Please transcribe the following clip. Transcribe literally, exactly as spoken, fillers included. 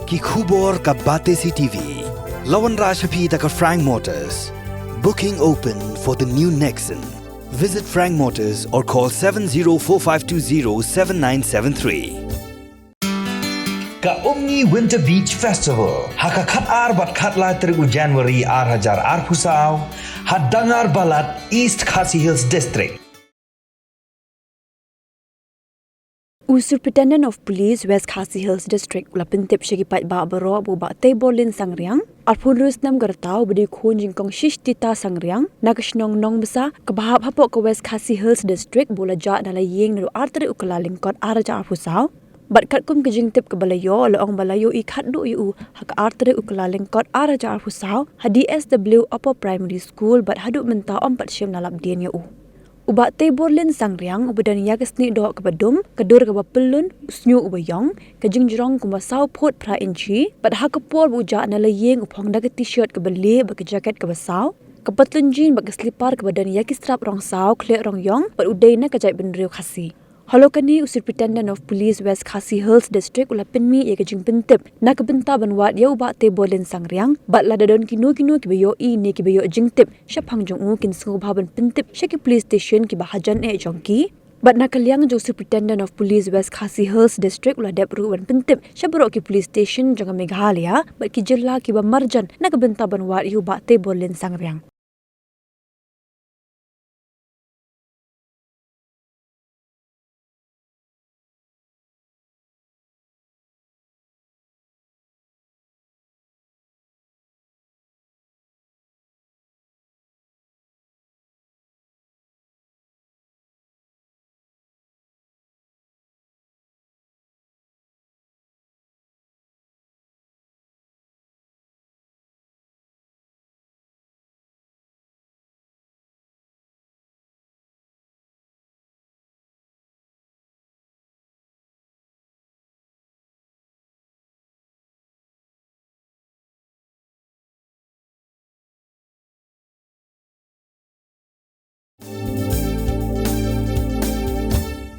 Ki khubor ka Batesi T V. La wanrah sha phi da ka Frank Motors. Booking open for the new Nexon. Visit Frank Motors or call seven zero four five two zero seven nine seven three. Ka Umngi Winter Beach Festival ha ka khat ar bad khat lai tarik u January ar hajar arphew saw ha Dangar Balat, East Khasi Hills District. U Superintendent of Police West Khasi Hills District u la pyntip sha ki paidbah baroh ba u Bah Teiborlin Sangriang, arphew hynriew snem ka rta, uba dei u khun jingkong Shishtita Sangriang, na ka shnong Nongbsa, kaba hap hapoh ka West Khasi Hills District, ba u la jah na la ïing naduh ar tarik u Kyllalyngkot ar hajar arphew saw. Bad katkum ka jingtip kaba la ïoh, la ong ba la ïohi khatduh ïa u ha ka ar tarik u Kyllalyngkot ar hajar arphew saw ha D S W Upper Primary School, bad haduh mynta ym pat shym la lap dien ïa u. U Bah Teiborlin Sangriang, uba don ïa ka snieh doh kaba dum, ka dur kaba pyllun, u shñiuh uba ïong, ka jingjrong kumba saw phut phra inchi, bad ha ka por ba u jah na la ïing u phong da ka T-shirt kaba lieh bad ka jacket kaba saw, ka patlun jean bad ka slipper kaba don ïa ki strap rong saw, khlieh rong ïong, bad u dei na ka jaitbynriew Khasi. Halor kane, u Superintendent of Police West Khasi Hills District u la pynmih ïa ka jingpyntip na ka bynta ban wad ïa u Bah Teiborlin Sangriang, bad lada don kino kino kiba ïohi ne kiba ïoh jingtip shaphang jong u, kin sngewbha ban pyntip sha ki police station kiba hajan eh jong ki. Bad na ka liang jong u Superintendent of Police West Khasi Hills District u la dep ruh ban pyntip sha baroh ki police station jong ka Meghalaya bad ki jylla kiba marjan na ka bynta ban wad ïa u Bah Teiborlin Sangriang.